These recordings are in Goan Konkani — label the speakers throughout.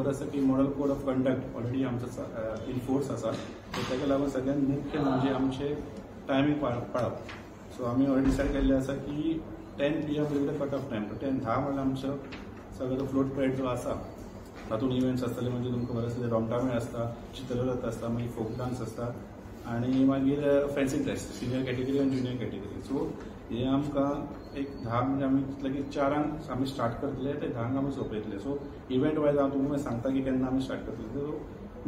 Speaker 1: खबर आसा की model code of conduct already आमचो इन फोर्स आसा. सो ताका लागून सगळ्यांत मुख्य म्हणजे आमचे टायमींग पाळप. सो आमी ऑलरेडी डिसायड केल्लें आसा की 10 PM is the cut off time. 10 म्हळ्यार आमचो सगळो फ्लोट परेड जो आसा तातूंत इव्हेंट्स आसतले, म्हणजे तुमकां खबर आसतलें रोमटामेळ आसता, चित्ररथ आसता, मागीर फोक डान्स आसता आनी मागीर फॅन्सी ड्रेस सिनियर कॅटेगरी आनी ज्युनियर कॅटेगरी. सो हे आमकां एक 10 म्हणजे आमी चिंतलें की 4 आमी स्टार्ट करतले ते 10 आमी सोंपयतले. सो इव्हेंट वायज हांव तुमकां सांगता की केन्ना आमी स्टार्ट करतले. सो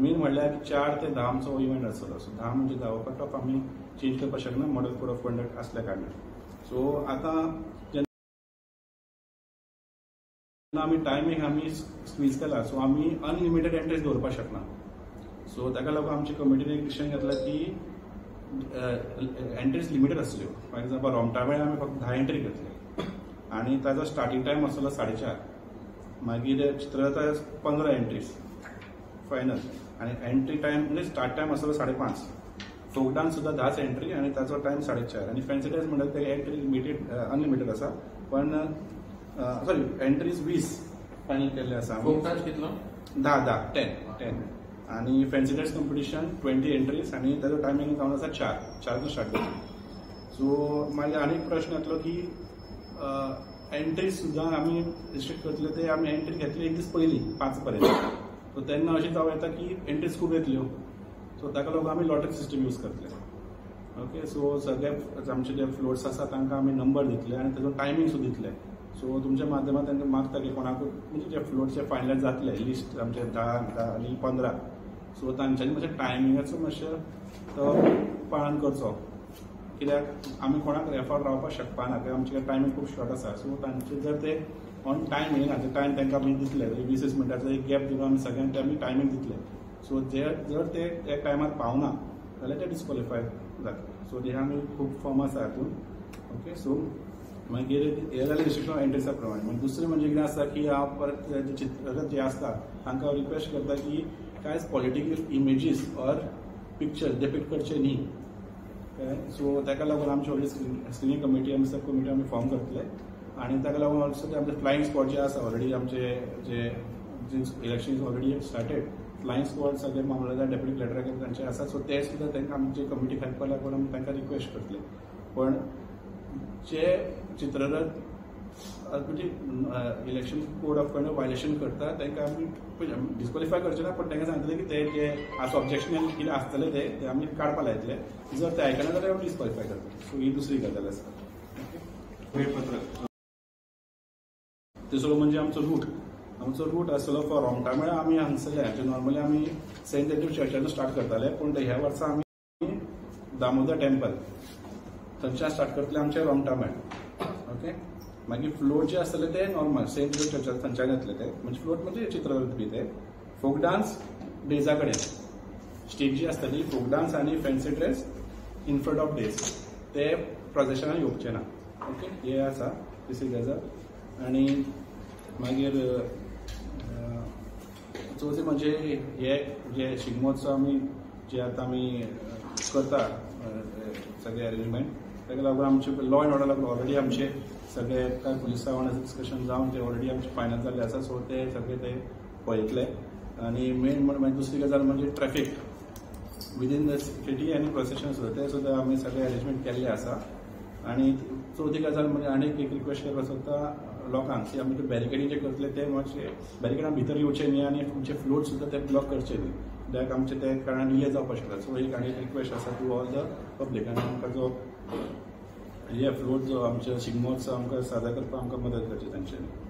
Speaker 1: मेन म्हणल्यार 4 ते 10 आमचो इव्हेंट आसतलो. सो 10 म्हणजे 10 कट ऑफ आमी चेंज करपाक शकना मॉडल कोड ऑफ कंडक्ट आसल्या कारणान. सो आतां जेन्ना आमी टायमींग आमी स्क्वीज केला, सो आमी अनलिमिटेड एंट्रीज दवरपाक शकना. सो ताका लागून आमची कमिटीन एक डिसिजन घेतला की एंट्रीज लिमिटेड आसल्यो. फॉर एग्जाम्पल रोमटामेळ आमी फक्त 10 एंट्री घेतले आनी ताजो स्टार्टींग टायम आसलो 4:30, मागीर चित्ररथा 15 एंट्रीज फायनल आनी एंट्री टायम म्हणजे स्टार्ट टायम आसलो 5:30. फोक डान्स सुद्दां 10 एंट्री आनी ताजो टायम 4:30. आनी फॅन्सी ड्रेस म्हणल्यार ते एंट्री लिमिटेड अनलिमिटेड आसा, पण सॉरी एंट्रीज 20 फायनल केल्ले आसा.
Speaker 2: फोक डान्स कितलो?
Speaker 1: 10 10 आनी फॅन्सी ड्रेस कॉम्पिटिशन 20 एंट्रीज आनी ताजो टायमींग जावन आसा 4 स्टार्ट जाता. सो मागीर आनी एक प्रश्न येतलो की एंट्रीज सुद्दां आमी रिस्ट्रिक्ट करतले, ते आमी एंट्री घेतली एक दीस पयलीं 5 पर्यंत. सो तेन्ना अशें जावं येता की एंट्रीज खूब येतल्यो, सो ताका लागून आमी लॉटरी सिस्टम यूज करतले. ओके, सो सगळे आमचे जे फ्लोट्स आसा तांकां आमी नंबर दितले आनी ताजो टायमींग सुद्दां दितले. सो तुमच्या माध्यमात तांकां मागता की कोणाकूय म्हणजे जे फ्लोट्स फायनल जातले लिस्ट आमचे 10 आनी 15, सो तांच्यांनी मातशें टायमिंगाचो मातशें तो पालन करचो, कित्याक आमी कोणाक रेफर रावपाक शकपाना, कित्याक आमचे टायमींग खूब शॉर्ट आसा. सो तांचे जर ते ऑन टायम येयना, जे टायम तांकां आमी दितले 20 मिनटाचो एक गॅप दिवन आमी सगळ्यांक ते आमी टायमींग दितले. सो जे जर ते त्या टायमार पावना जाल्यार ते डिस्क्वॉलिफाय जातले. सो हे आमी खूब फॉर्म आसा हातूंत. ओके, सो मागीर हे जालें रिस्ट्रिक्शन ऑफ एंट्रीसा प्रमाणे. मागीर दुसरें म्हणजे कितें आसा की हांव परत जे चित्ररथ जे आसता तांकां हांव रिक्वेस्ट करता की कांयच political images or picture depict करचे न्ही. सो ताका लागून आमची ऑलरेडी स्क्रिनींग कमिटी आमी सब कमिटी आमी फॉर्म करतले आनी ताका लागून ऑल्सो ते आमचे फ्लायिंग स्क्वॉड जे आसा ऑलरेडी आमचे जे election is already started, flying squad सगळे मामलेदार डेप्युटी कलेक्टरा तांचे आसा. सो ते सुद्दां तांकां आमचे कमिटीक हेल्प लागून आमी तांकां रिक्वेस्ट करतले. पण जे चित्ररथ म्हणजे election code of conduct violation करता तांकां आमी डिस्क्वॉलिफाय करचे ना, पण तांकां सांगतले की ते जे आसा ऑब्जेक्शन कितें आसतलें ते आमी काडपा लायतले, जर ते आयकना जाल्यार आमी डिस्क्वॉलिफाय करतले. सो ही दुसरी गजाल आसा. वेळपत्रक तिसरो म्हणजे आमचो रूट. आमचो रूट आसलो फॉर रोमटामेळ आमी हांगसरले नॉर्मली आमी सेंट एंड्रू चर्चान स्टार्ट करताले, पूण ह्या वर्सा आमी दामोदर टेम्पल थंयच्यान स्टार्ट करतले आमचे रोमटामेळ. ओके, मागीर फ्लोट जे आसतले ते नॉर्मल सेंट एंड्रू चर्चान थंयच्यान येतले ते, म्हणजे फ्लोट म्हणजे चित्ररथ बी ते. फोक डान्स डेजा कडेन स्टेज जी आसतली फोक डान्स आनी fancy dress in front of dais ते प्रोजेशनान येवचे ना. ओके, हे आसा तिसरी गजाल. आनी मागीर चवथी म्हणजे हे जे शिगमोत्सव आमी जे आतां आमी करता सगळे अरेंजमेंट, ताका लागून आमचे लॉ एंड ऑर्डर लागून ऑलरेडी आमचे सगळे कांय पुलिसां वांगडा डिस्कशन जावन ते ऑलरेडी आमचे फायनल जाल्ले आसा. सो ते सगळे ते पळयतले. आनी मेन म्हणजे दुसरी गजाल म्हणजे ट्रॅफिक विदीन the city आनी प्रोसेशन सुद्दां ते सुद्दां आमी सगळे अरेंजमेंट केल्ले आसा. आनी चवथी गजाल म्हणजे आनीक एक रिक्वेस्ट करपाक सोदता लोकांक की आमी ते बॅरिकेडींग जे करतले ते मातशे बॅरिकेडां भितर येवचे न्ही आनी तुमचे फ्लोट सुद्दां ते ब्लॉक करचे न्ही, कित्याक आमचे ते कारणान डिले जावपाक शकता. सो एक आनी रिक्वेस्ट आसा टू ऑल the public. आनी आमकां जो हे फ्लोट जो आमचे शिगमोत्सव आमकां सादर करपाक आमकां मदत करची तांच्यांनी.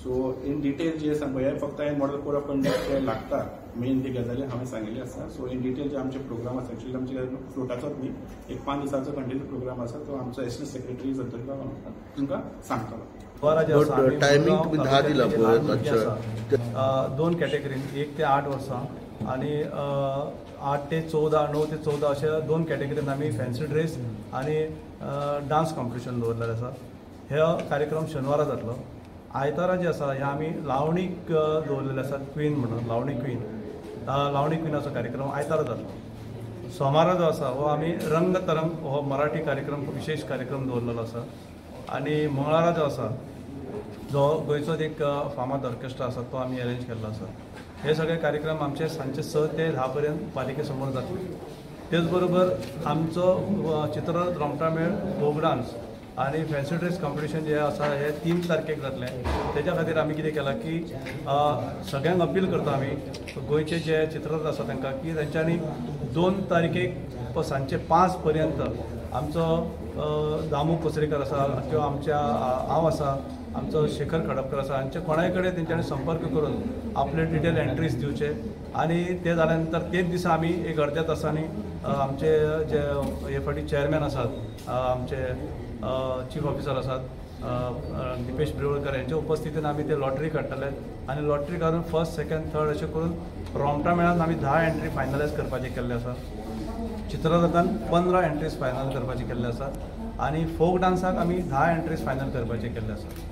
Speaker 1: सो इन डिटेल जे सांगपा हे फक्त हांवें मॉडल कोड ऑफ कंडक्ट जे लागता मेन ती गजाली हांवें सांगिल्ली आसा. सो इन डिटेल जे आमचे प्रोग्राम आसा एक्चुअली आमचे फ्लोटाचोच न्ही, एक 5 दिसांचो कंटिन्यू प्रोग्राम आसा, तो आमचो एसिस्टंट सेक्रेटरी संतोष बाब तुमकां सांगतलो.
Speaker 3: टायमींग तुमी 10 दिला पळय,
Speaker 4: दोन कॅटेगरीन 1 ते 8 वर्सां आनी 8 ते 14, 9 ते 14 अशे दोन कॅटेगरीन आमी फॅन्सी ड्रेस आनी डान्स कॉम्पिटिशन दवरलेलें आसा. हे कार्यक्रम शेनवारा जातलो. आयतारा जे आसा हे आमी लावणीक दवरलेले आसा, क्वीन म्हणून लावणी क्वीन, लावणी क्विनाचो कार्यक्रम आयतारा जातलो. सोमारा जो आसा हो आमी रंग तरंग हो मराठी कार्यक्रम विशेष कार्यक्रम दवरलेलो आसा. आनी मंगळारा जो आसा जो गोंयचोच एक फामाद ऑर्केस्ट्रा आसा तो आमी अरेंज केल्लो आसा. हे सगळे कार्यक्रम आमचे सांजचे 6 ते 10 पर्यंत पालिके समोर जातले. तेच बरोबर आमचो चित्ररथ रोमटामेळ फोक डान्स आनी फॅन्सी ड्रेस कॉम्पिटिशन जे आसा हे 3 तारखेक जातलें. तेज्या खातीर आमी कितें केलां की सगळ्यांक अपील करता आमी गोंयचे जे चित्ररथ आसा तांकां की तेंच्यांनी 2 तारखेक सांजचे 5 पर्यंत आमचो दामू कोचरेकर आसा किंवा आमच्या हांव आसा, आमचो शेखर खडपकर आसा, हांचे कोणाय कडेन तेंच्यांनी संपर्क करून आपले डिटेल एंट्रीज दिवचे आनी ते जाल्या नंतर तेच दिसा आमी एक अर्द्या तासांनी आमचे जे हे फावटी चेअरमॅन आसात, आमचे चीफ ऑफिसर आसात दिपेश प्रियोळकर यांच्या उपस्थितीन आमी ते लॉटरी काडटले आनी लॉटरी काडून फर्स्ट सेकंड थर्ड अशें करून रोमटा मेळान आमी 10 एंट्री फायनलायज करपाचे केल्ले आसा. चित्ररथान 15 एंट्रीज फायनल करपाचे केल्ले आसा आनी फोक डान्साक आमी 10 एंट्रीज फायनल करपाचे केल्ले आसा.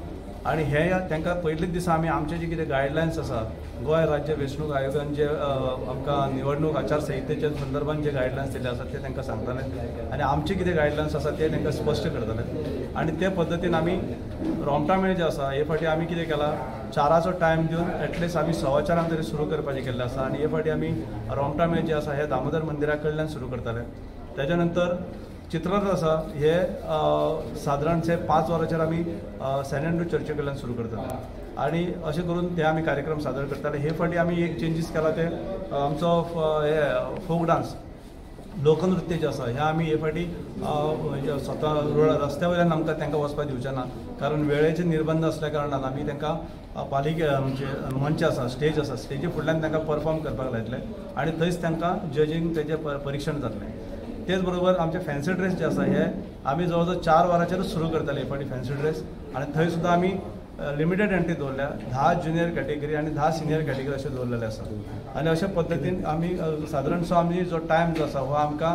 Speaker 4: आनी हे तांकां पयलीच दिसा आमी आमचे जे कितें गायडलायन्स आसा गोंय राज्य वेंचणूक आयोगान जे आमकां निवडणूक आचारसंहितेच्या संदर्भान जे गायडलायन्स दिले आसा ते तांकां सांगताले आनी आमचे कितें गायडलायन्स आसा ते तांकां स्पश्ट करताले. आनी ते पद्दतीन आमी रोमटामेळ जे आसा हे फावटी आमी कितें केलां 4 टायम दिवन एटलिस्ट आमी 4:15 तरी सुरू करपाचें केल्लें आसा. आनी हे फावटी आमी रोमटामेळ जे आसा हे दामोदर मंदिरा कडल्यान सुरू करताले. तेच्या नंतर चित्ररथ आसा हे सादारणशे 5 वरांचेर आमी सेंट एंड्रू चर्चे कडल्यान सुरू करताले आनी अशें करून ते आमी कार्यक्रम सादर करताले. हे फावटी आमी एक चेंजीस केला ते आमचो हे फोक डान्स लोकनृत्य जे आसा हे आमी हे फावटी स्वता रस्त्या वयल्यान आमकां तांकां वचपाक दिवचें ना, कारण वेळेचे निर्बंध आसल्या कारणान आमी तांकां पालिके म्हणजे मंच आसा स्टेज आसा स्टेजी फुडल्यान तांकां परफॉर्म करपाक लायतले आनी थंयच तांकां जजींग तेजें परिक्षण जातलें. तेच बरोबर आमचे फॅन्सी ड्रेस जे आसा हे आमी जवळ जवळ 4 वरांचेरूच सुरू करताले हे फावटी फॅन्सी ड्रेस आनी थंय सुद्दां आमी लिमिटेड एंट्री दवरल्या 10 ज्युनियर कॅटेगरी आनी 10 सिनियर कॅटेगरी अशें दवरलेले आसा. आनी अशा पद्दतीन आमी सादारणसो आमी जो टायम जो आसा हो आमकां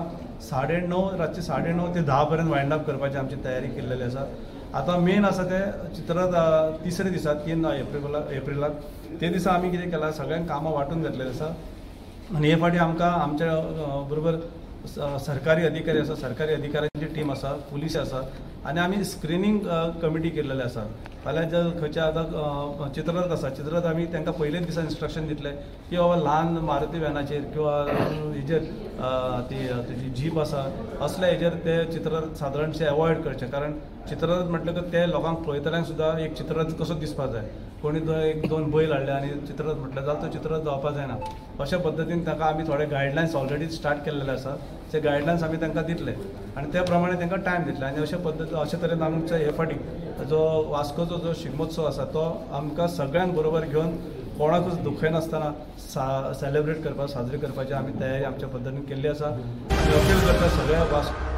Speaker 4: 9:30 रातचे 9:30 ते 10 पर्यंत वायंड अप करपाची आमची तयारी केल्लेली आसा. आतां मेन आसा ते चित्ररथ तिसरे दिसा 3 एप्रिलाक ते दिसा आमी कितें केलां सगळ्यांक कामां वांटून घेतलेलीं आसा आनी हे फावटी आमकां आमच्या बरोबर सरकारी अधिकारी आसा, सरकारी अधिकाऱ्यांची टीम आसा, पुलीस आसा आनी आमी स्क्रिनींग कमिटी केल्लेली आसा. फाल्यां जर खंयच्या आतां चित्ररथ आसा चित्ररथ आमी तांकां पयलेच दिसा इन्स्ट्रक्शन दितले की बाबा ल्हान मारुती व्हॅनाचेर किंवा हेजेर ती तुजी जीप आसा असल्या हेजेर ते चित्ररथ सादारणशे एवॉयड करचे, कारण चित्ररथ म्हटल्यार ते लोकांक पळयतल्यांक सुद्दां एक चित्ररथ कसो दिसपाक जाय. कोणी 1-2 बैल हाडले आनी चित्ररथ म्हटलें जाल्यार तो चित्ररथ जावपाक जायना. अशा पद्दतीन तांकां आमी थोडे गायडलायन्स ऑलरेडी स्टार्ट केल्लेले आसा, ते गायडलायन्स आमी तांकां दितले आनी त्या प्रमाणे तांकां टायम दितले. आनी अशा पद्दती अशे तरेन आमचे हे फावटी जो वास्कोचो जो शिगमोत्सव आसा तो आमकां सगळ्यांक बरोबर घेवन कोणाकूच दुखयनासतना सेलेब्रेट करपाक साजरी करपाची आमी तयारी आमच्या पद्दतीन केल्ली आसा. आनी अपील करता सगळ्या वास्को